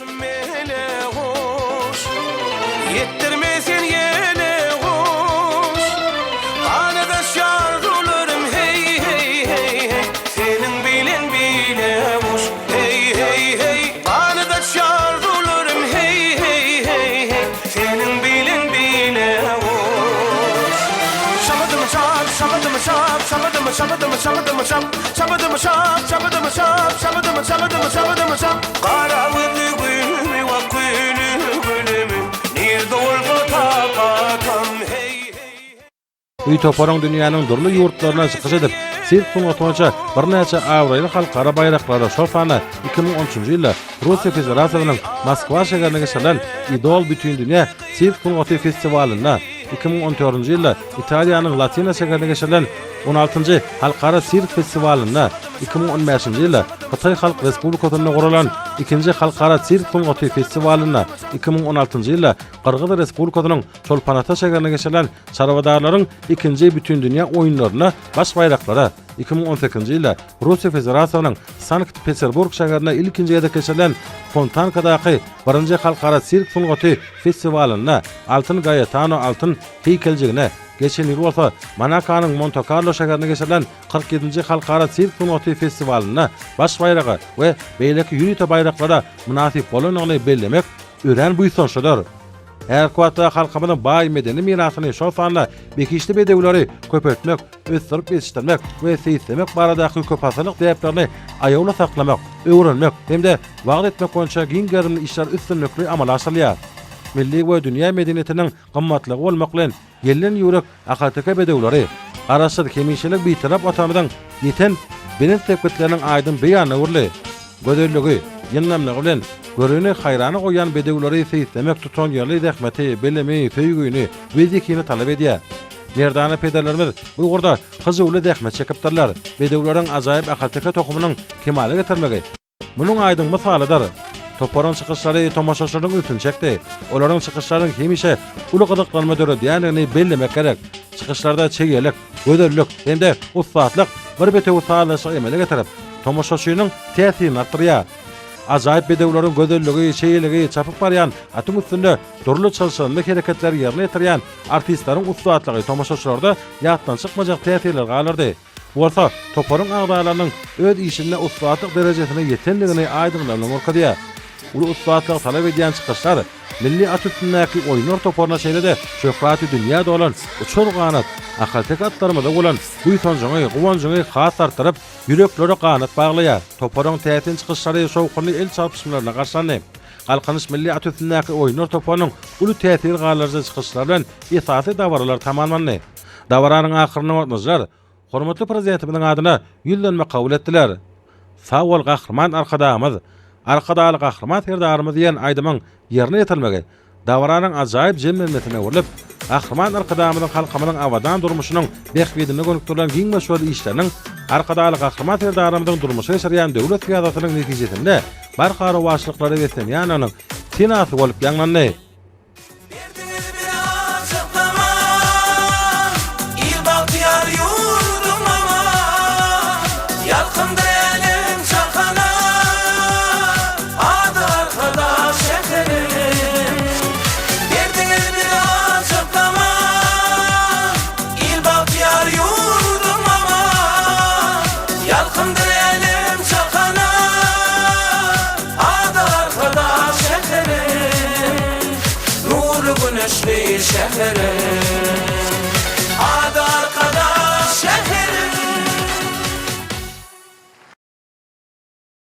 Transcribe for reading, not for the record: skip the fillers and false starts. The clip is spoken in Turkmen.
Mele goş, ýetdirme sen ýele goş, Ganadaş arzuwlarym heý heý heý heý, Seniň bilen bile guş heý heý heý, Ganadaş arzuwlarym heý heý heý heý, Seniň bilen bile guş. Şabadymy şap, şabadymy şap, şabadymy şabadymy şabadymy şap, Şabadymy şap, şabadymy şap, şabadymy şabadymy şabadymy şap. Gara gözli gülümi wah güli gülümi, Nirde bolsa tapatam heý heý heý. Bu toparyň dünýäniň dürli ýurtlarynda çykyş edip, sirk sungaty boýunça birnäçe abraýly halkara baýraklara, şol sanda 2013-nji ýylda Russiýa Federasiýasynyň Moskwa şäherinde geçirilen Idol bütindünýä sirk sungaty festiwalynda, 2014-nji ýylda Italiýanyň Latina şäherinde geçirilen on altynjy Halkara sirk festiwalynda, 2015-nji ýylda Hytaý Halk Respublikasynda guralan ikinji Halkara sirk sungaty festiwalynda, 2016-njy ýylda Gyrgyz Respublikasynyň Çolpanata şäherinde geçirilen çarwadarlaryň ikinji Bütindünýä oýunlarynda baş baýraklara, 2018-nji ýylda Russiýa Federasiýasynyň Sankt-Peterburg şäherinde ilkinji gezek geçirilen Fontankadaky birinji Halkara sirk sungaty festiwalynda Altyn Gaetano altyn heýkeljigine, geçen ýyl bolsa Monakonyň Monte-Karlo şäherinde geçirilen 47-nji Halkara sirk sungaty festiwalynda baş baýraga we beýleki ýörite baýraklara mynasyp bolandygyny bellemek örän buýsançlydyr. Häzirki wagtda halkymyzyň baý medeni mirasyny, şol sanda behişdi bedewleri köpeltmek, ösdürip ýetişdirmek we seýislemek baradaky köpasyrlyk däplerini aýawly saklamak, öwrenmek hem-de wagyz etmek boýunça giň gerimli işler üstünlikli amala aşyrylýar. Milli we dünýä medeniýetiniň gymmatlygy bolmak bilen, Gelnen ýürek ahalteke bedewleri Garaşsyz, hemişelik Bitarap Watanymyzyň ýeten belent sepgitleriniň aýdyň beýanyna öwrüldi. Gözelligi, ýyndamlygy bilen göreni haýrana goýýan bedewleri seýislemek tutanýerli zähmeti, bilimi, söýgini we zehini talap edýär. Merdana pederlerimiz bu ugurda hyjuwly zähmet çekipdirler. Bedewleriň ajaýyp ahalteke tohumynyň kemala getirmegi, Munuň aýdyň mysalydyr. Toparyň çykyşlary tomaşaçylaryň ünsüni çekdi. Olaryň çykyşlarynyň hemişe uly gyzyklanma döredýändigini bellemek gerek. Çykyşlarda çeýelik, gözellik hem-de ussatlyk bir bitewi sazlaşygy emele getirip, tomaşaçynyň täsirini artdyrýar. Ajaýyp bedewleriň gözelligi, çeýeligi, çapyp barýan atyň üstünde dürli çylşyrymly hereketleri ýerine ýetirýän artistleriň ussatlygy tomaşaçylarda ýatdan çykmajak täsirleri galdyrdy. Bolsa, toparyň agzalarynyň öz işinde ussatlyk derejesine ýetendigini aýdyňlygyna görkezýär. Uly ussatlygy talap edýän çykyşlar milli at üstündäki oýunlar toparyna şeýle-de şöhraty dünýä dolan uçar ganat ahalteke atlarymyza bolan buýsanjyňy, guwanjyňy has artdyryp, ýüreklere ganat baglaýar. Toparyň täsin çykyşlary şowhunly el çarpyşmalaryna garşylandy. Galkynyş milli at üstündäki oýunlar toparynyň uly täsir galdyryjy çykyşlary bilen esasy dabaralar tamamlandy. Dabaranyň ahyrynda gatnaşyjylar hormatly Prezidentimiziň adyna ýüzlenme kabul etdiler. Sag bol Gahryman Arkadagymyz, Arkadagly Gahryman Serdarymyz diýen aýdymyň ýerine ýetirilmegi dabaranyň ajaýyp jemlenmesine öwrülip, Gahryman Arkadagymyzyň halkymyzyň abadan durmuşynyň bähbidine gönükdirilen giň möçberli işleriniň Arkadagly Gahryman Serdarymyzyň durmuşa geçirýän döwlet syýasatynyň netijesinde barha rowaçlyklara beslenýändiginiň senasy bolup ýaňlandy. Berdiňiz bize açyk zaman, Il bagtyýar ýurdum aman. Ýalkymdyr älem jahana, Ady Arkadag şäheriň. Berdiňiz bize açyk zaman, Il bagtyýar ýurdum aman. Ýalkymdyr älem jahana, Ady Arkadag şäheriň, Nurly güneşli şäheriň.